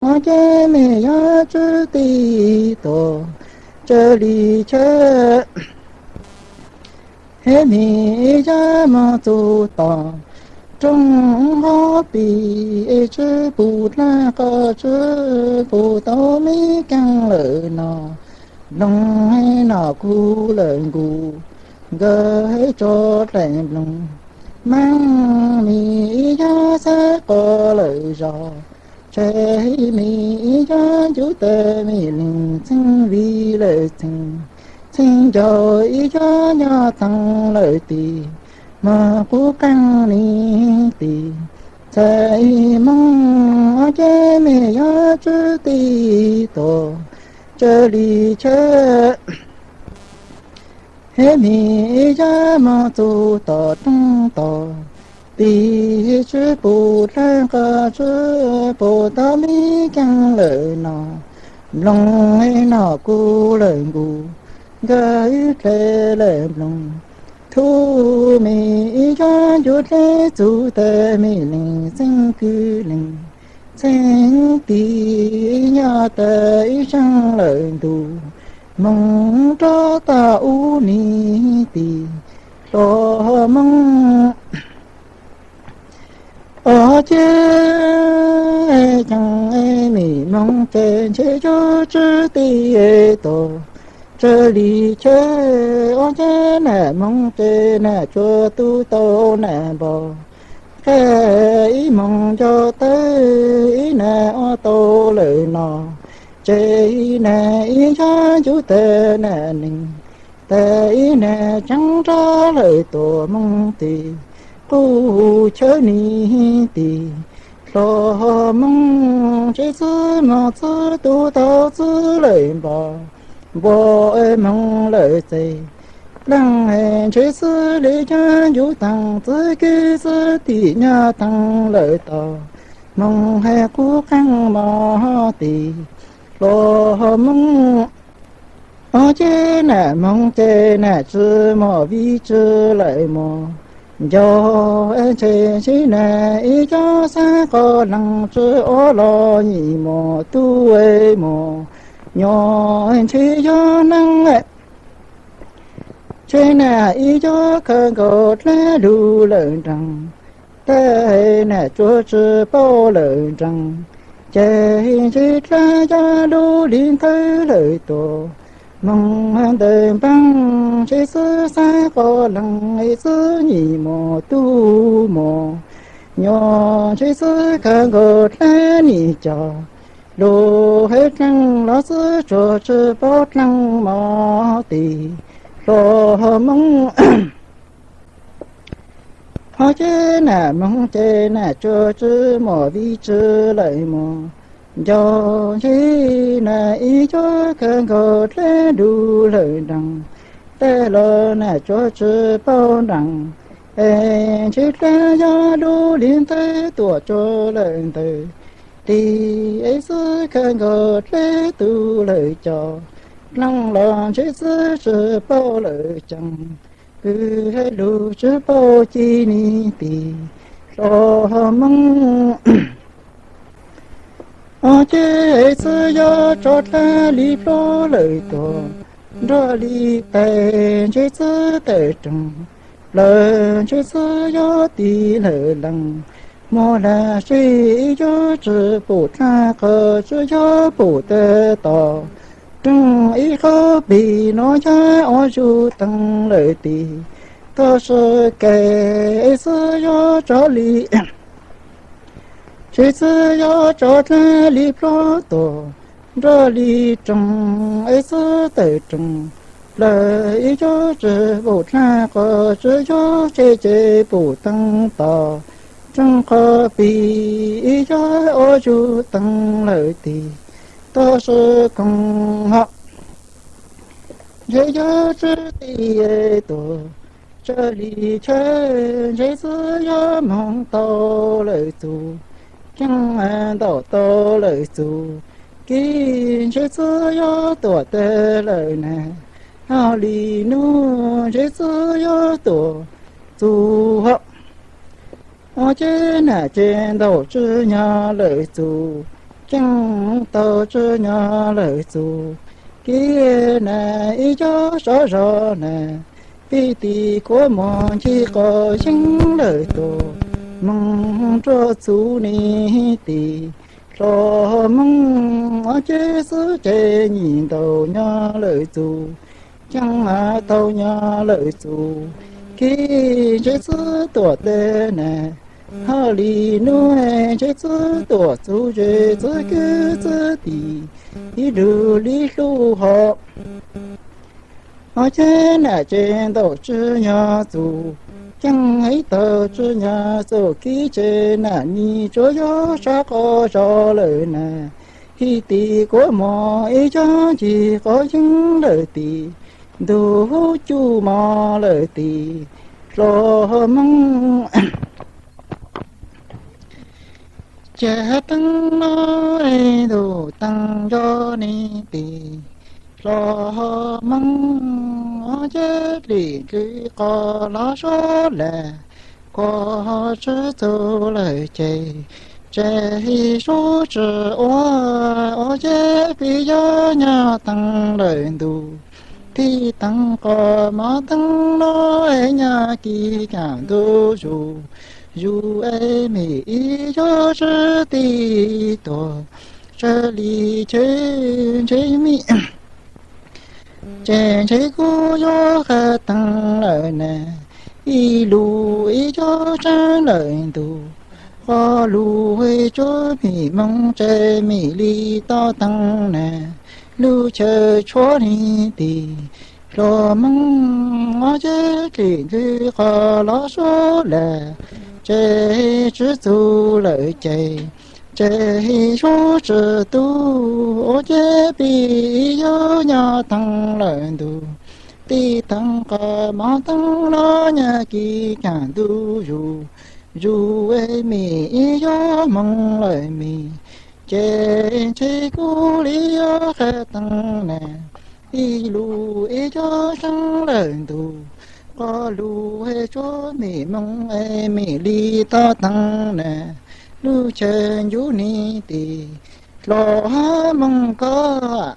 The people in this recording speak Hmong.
Ob ceg me yog tswv tij tuag, tsawg li chaw, hib me yog moog txug tom rooj hauv pis, tswv pum dlaag qhov tswv pum tau me kaaj lawm no, nploog hib nom kuv lawm nkuj, nkawd hib tso dlaim nploog, maab me yog xaav qos lawm zog, tseg me yog ncuv tawg me leeg txheej vim lawm txheej, txheej ncaus ib yog nyob taag lawm tim, moog qub qaab ni tim, txhaj ib moog ob ceg me yog tswv tij tuag, tsawg li chaw, hib me yog moog txug tom rooj tog pis, tswv pum dlaag qhov tswv pum tau me kaaj lawm no, nploog hib nom kuv lawm nkuj, nkawd wb dlaim lawm nploog, thub me yog ncuv dlaim txug tawg me leeg txheej kwv leeg, txheej tim nyob tawg ib zaag lawm ntuj, moog rov tog ub ni tim, hlo moog ob ceg caag me moog ces ntshe yog tswv tij tuag, tsawg li chaw, ob ceg nam moog ces nam tsuag tub tau nam npog, qab ib moog nco tawg ib nam ob tau lawm no, tseg ib nam ib yog ncuv tawg nam neeg, tawg ib nam caab nrog lawm tuam moog tim, qub chaw ni tim, hlo moog ntshe xwb moog xwb tub tau xwb lawm npog, npog moog lawm txeg, dlaag ntshe xwb le caag ncuv taag txwv kwv txwv tim nyob taag lawm tog, moog hab qub qaab mog tim, hlo moog ob ceg nam moog ces nam tsw mos vim tsw lawm mog, nco ntshe sib nam ib yog xaav qos leeg tsw ob los nyim mos tub mos, nyob ntshe yog neeg ntshe nam ib yog khaws nkaus dlaab lug lawm nraag, tag nam tsuag tsw paub lawm nraag, ces ntshe dlaab yog lub li ntawd lawm tuam, moog ntawm npaag ntshe xwb xaav qos leeg xwb nyim mos tub mos, nyob ntshe xwb khaws nkaus dlaab nim cog, lug hab dlaag los xwb tsuag tsw paub dlaag mog tim, hlo moog ob ceg nam moog ces nam tsuag tsw mos vim tsw lawm mog, nco ntshe nam ib yog khaws nkaus dlaab lug lawm nraag, tag los nam tsuag tsw paub nraag, es ntshe dlaab yog lub li ntawd tuam tsua lawm ntawd, tim es xwb khaws nkaus dlaab tug lawm cov, dlaag los ntshe xwb tsw paub lawm caag, kwv hab lug tsw paub ci ni tim, hlo moog ob ceg xwb yog tsov dlaab li plhuav lawm tuag, nrog li tais ntshe xwb tawm roog, plawg ntshe xwb yog tim lawm leeg, muaj lag seb ib yog tsw pum dlaag qhov tsw yog pum tawg tom rooj ib qhov pig no yog ob zug teeg lawm tim, tog sw kaim xwb yog tsov li, ntshe xwb yog tsov dlaab li plhuav tuag, nrog li roog es xwb tawm roog, plawg ib yog tsw pum dlaag qhov tsw yog tseg ces pum teeg tom rooj qhov pig ib yog ob zug teeg lawm tim, tog sw koog hov ntshe yog tswv tij tuag, tsawg li chaw, ntshe xwb yog moog tau lawm txug, keeb ntaus tau lawm txug, kis ntshe xwb yog tuam tawg lawm nag, hauj li nub ntshe xwb yog tuam txug hov, ob ceg nam ces ntaus tsw nyog lawm txug, ceeb taug tswv nyob lawm txus, kib nas ib cov sov zos nas, pib tim kuab mos ncig qos yeeb lawm tuaj, moog rua txuv ni tim hlo moog ob ceg xwb ces nyim ntaus nyob lawm txus, ceeb taug nyob lawm txus, kib ntsheb xwb tuam teb nas, hab li nub ntsheb xwb tuam txuv zes txwv kib txwv tim ib lug li hlub hov. Ob ceg nas ces ntaus tswv nyob txus, ceeb ib taug tswv nyob txus kib ces nas ni tsuav yog sab qos zos lawm nas, hib tim kuab mos ib cov ncig qos yeeb lawm tim ntug hub cuj mos lawm tim hlo moog. Ces teeb no es ntuj teeb nco ni tim hlo moog, ob ceg dlim dlwb qos los suav las, kuas tswv txug lawm ces, ces hib sub tsi ua, ob ceg pib yog nyob teeb lawm ntug, tib teeb qos mov teeb no es nyob kib kaam ntuj zus, zus es mim ib yog tswv tib tuag, tsawg li ces ntsheb mim ces ntsheb kuj yog qab teeb lawm na, ib lug ib yog tsaab lawm ntug, ob lug tsuav mim moog ces mim li toj teeb na, lub chaw tshuab ni tim hlo moog, ob ceg dlim dlwb qos los suav las, ces tswv txug lawm ces, ces hib sub tsi tu, ob ceg pib yog nyob teeb lawm ntug, tib teeb qos mov teeb no nyob kib kaam ntuj zus, zus es mim ib yog moog lawm mim, ces ntsheb kuj li yog qab teeb na, ib lug ib yog tsaab lawm ntug, ob lug tsuav mim moog es mim li toj teeb na, lub chaw ncuj ni tim hlo moog koj.